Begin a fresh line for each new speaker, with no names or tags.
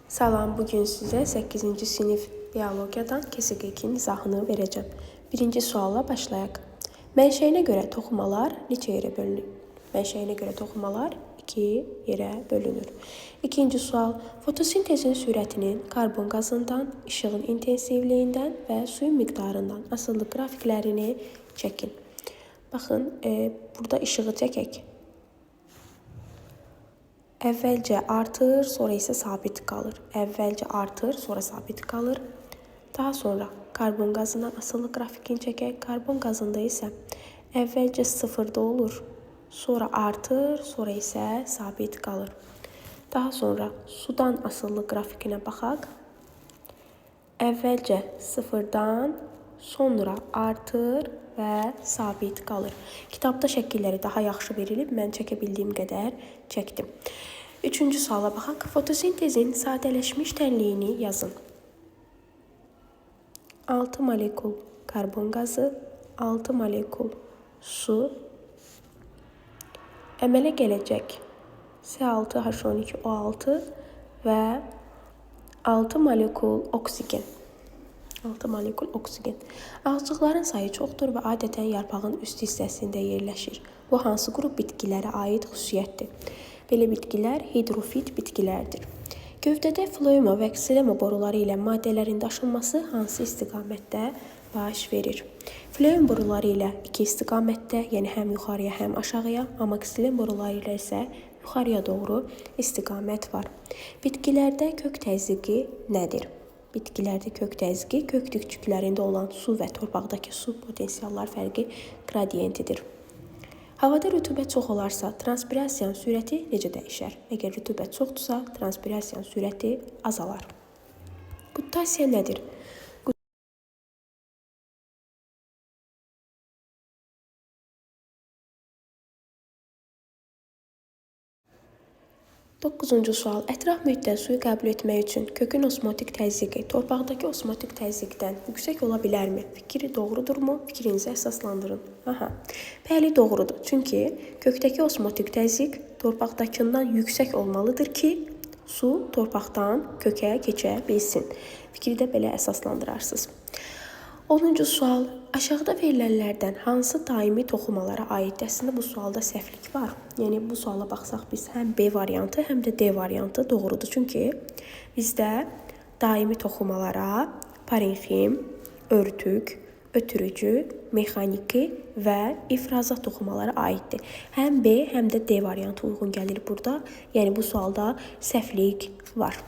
Salam, bugün sizə 8-ci sinif biologiyadan KSQ2-nin izahını verəcəm. Birinci sualla başlayaq. Mənşəyinə görə toxumalar neçə yerə bölünür? Mənşəyinə görə toxumalar 2 yerə bölünür. İkinci sual, fotosintezin sürətinin karbon qazından, işığın intensivliyindən və suyun miqdarından asılı qrafiklərini çəkin. Baxın, burada işığı çəkək. Əvvəlcə artır, sonra isə sabit qalır. Əvvəlcə artır, sonra sabit qalır. Daha sonra karbon qazından asılı qrafikini çəkək. Karbon qazında isə əvvəlcə sıfırda olur, sonra artır, sonra isə sabit qalır. Daha sonra sudan asılı qrafikinə baxaq. Əvvəlcə sıfırdan, sonra artır və sabit qalır. Kitabda şəkilləri daha yaxşı verilib, mən çəkə bildiyim qədər çəkdim. Üçüncü suala baxaq. Fotosintezin sadələşmiş tənliyini yazın. 6 molekul karbon qazı, 6 molekul su, əmələ gələcək C6H12O6 və 6 molekul oksigen. 6 molekul oksigen. Ağaclıqların sayı çoxdur və adətən yarpağın üst hissəsində yerləşir. Bu hansı qrup bitkilərə aid xüsusiyyətdir? Belə bitkilər hidrofit bitkilərdir. Gövdədə floema və ksilema boruları ilə maddələrin daşınması hansı istiqamətdə baş verir? Floem boruları ilə iki istiqamətdə, yəni həm yuxarıya, həm aşağıya, amma ksilem boruları ilə isə yuxarıya doğru istiqamət var. Bitkilərdə kök təzyiqi nədir? Bitkilərdə kök təzyiqi kök tükcüklərində olan su və torpaqdakı su potensiallar fərqi qradientidir. Havada rütubət çox olarsa, transpirasiyanın sürəti necə dəyişər? Əgər rütubət çoxdursa, transpirasiyanın sürəti azalar. Quttasiya nədir? Doqquzuncu sual. Ətraf mühitdən suyu qəbul etmək üçün kökün osmotik təzyiqi torpaqdakı osmotik təzyiqdən yüksək ola bilərmi? Fikri doğrudurmu? Fikrinizi əsaslandırın. Aha. Bəli, doğrudur. Çünki kökdəki osmotik təzyiq torpaqdakından yüksək olmalıdır ki, su torpaqdan kökə keçə bilsin. Fikri də belə əsaslandırarsınız. 10-cu sual. Aşağıda verilənlərdən hansı daimi toxumalara aiddir? Əslində bu sualda səhvlik var. Yəni bu suala baxsaq biz həm B variantı, həm də D variantı doğrudur. Çünki bizdə daimi toxumalara parenxim, örtük, ötürücü, mexaniki və ifrazat toxumaları aiddir. Həm B, həm də D variantı uyğun gəlir burada. Yəni bu sualda səhvlik var.